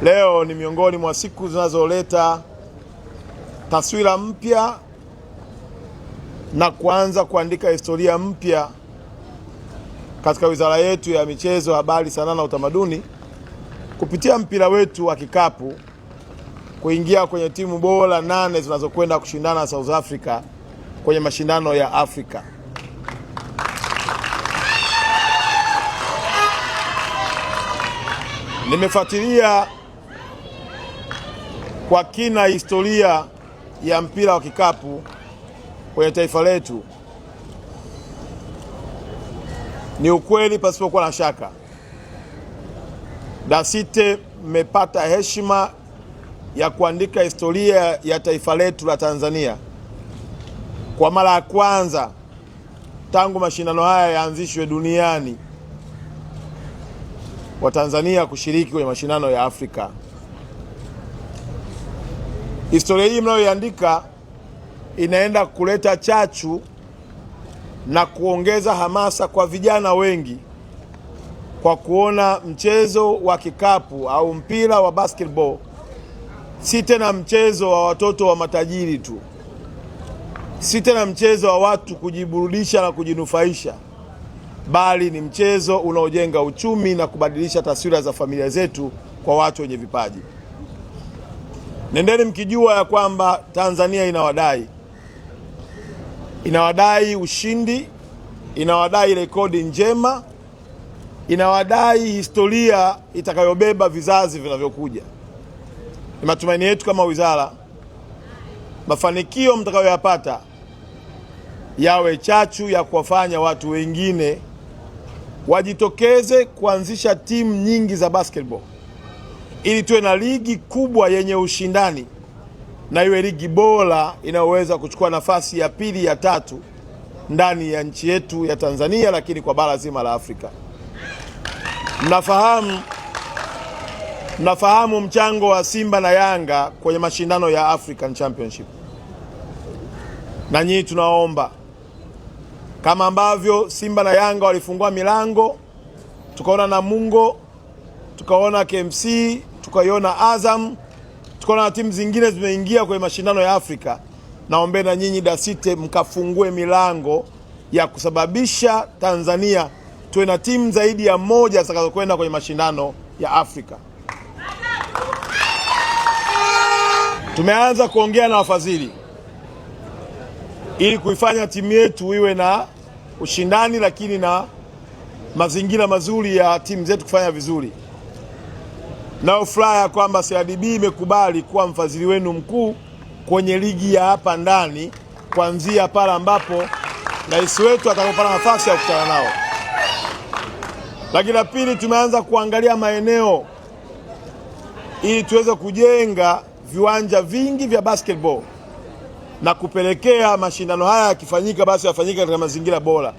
Leo ni miongoni mwa siku zinazoleta taswira mpya na kuanza kuandika historia mpya katika wizara yetu ya Michezo, Habari, Sanaa na Utamaduni kupitia mpira wetu wa kikapu kuingia kwenye timu bora 8 zinazokwenda kushindana South Africa kwenye mashindano ya Afrika. Nimefuatilia kwa kina historia ya mpira wa kikapu kwenye taifa letu. Ni ukweli pasipokuwa na shaka, Dasite mmepata heshima ya kuandika historia ya taifa letu la Tanzania kwa mara ya kwanza tangu mashindano haya yaanzishwe duniani, wa Tanzania kushiriki kwenye mashindano ya Afrika. Historia hii mnayoiandika inaenda kuleta chachu na kuongeza hamasa kwa vijana wengi kwa kuona mchezo wa kikapu au mpira wa basketball si tena mchezo wa watoto wa matajiri tu, si tena mchezo wa watu kujiburudisha na kujinufaisha, bali ni mchezo unaojenga uchumi na kubadilisha taswira za familia zetu kwa watu wenye vipaji. Nendeni mkijua ya kwamba Tanzania inawadai, inawadai ushindi, inawadai rekodi njema, inawadai historia itakayobeba vizazi vinavyokuja. Ni matumaini yetu kama wizara, mafanikio mtakayoyapata yawe chachu ya kuwafanya watu wengine wajitokeze kuanzisha timu nyingi za basketball ili tuwe na ligi kubwa yenye ushindani na iwe ligi bora inayoweza kuchukua nafasi ya pili, ya tatu ndani ya nchi yetu ya Tanzania, lakini kwa bara zima la Afrika. Mnafahamu mchango wa Simba na Yanga kwenye mashindano ya African Championship, na nyinyi tunaomba kama ambavyo Simba na Yanga walifungua milango, tukaona Namungo, tukaona KMC, tukaiona Azam, tukaona na timu zingine zimeingia kwenye mashindano ya Afrika. Naombe na nyinyi Dasite mkafungue milango ya kusababisha Tanzania tuwe na timu zaidi ya moja zitakazokwenda kwenye mashindano ya Afrika. Tumeanza kuongea na wafadhili ili kuifanya timu yetu iwe na ushindani, lakini na mazingira mazuri ya timu zetu kufanya vizuri. Nao furaha ya kwamba CRDB imekubali kuwa mfadhili wenu mkuu kwenye ligi ya hapa ndani kuanzia pale ambapo rais wetu atakapopata nafasi ya kukutana nao. Lakini la pili, tumeanza kuangalia maeneo ili tuweze kujenga viwanja vingi vya basketball na kupelekea mashindano haya yakifanyika basi yafanyike katika mazingira bora.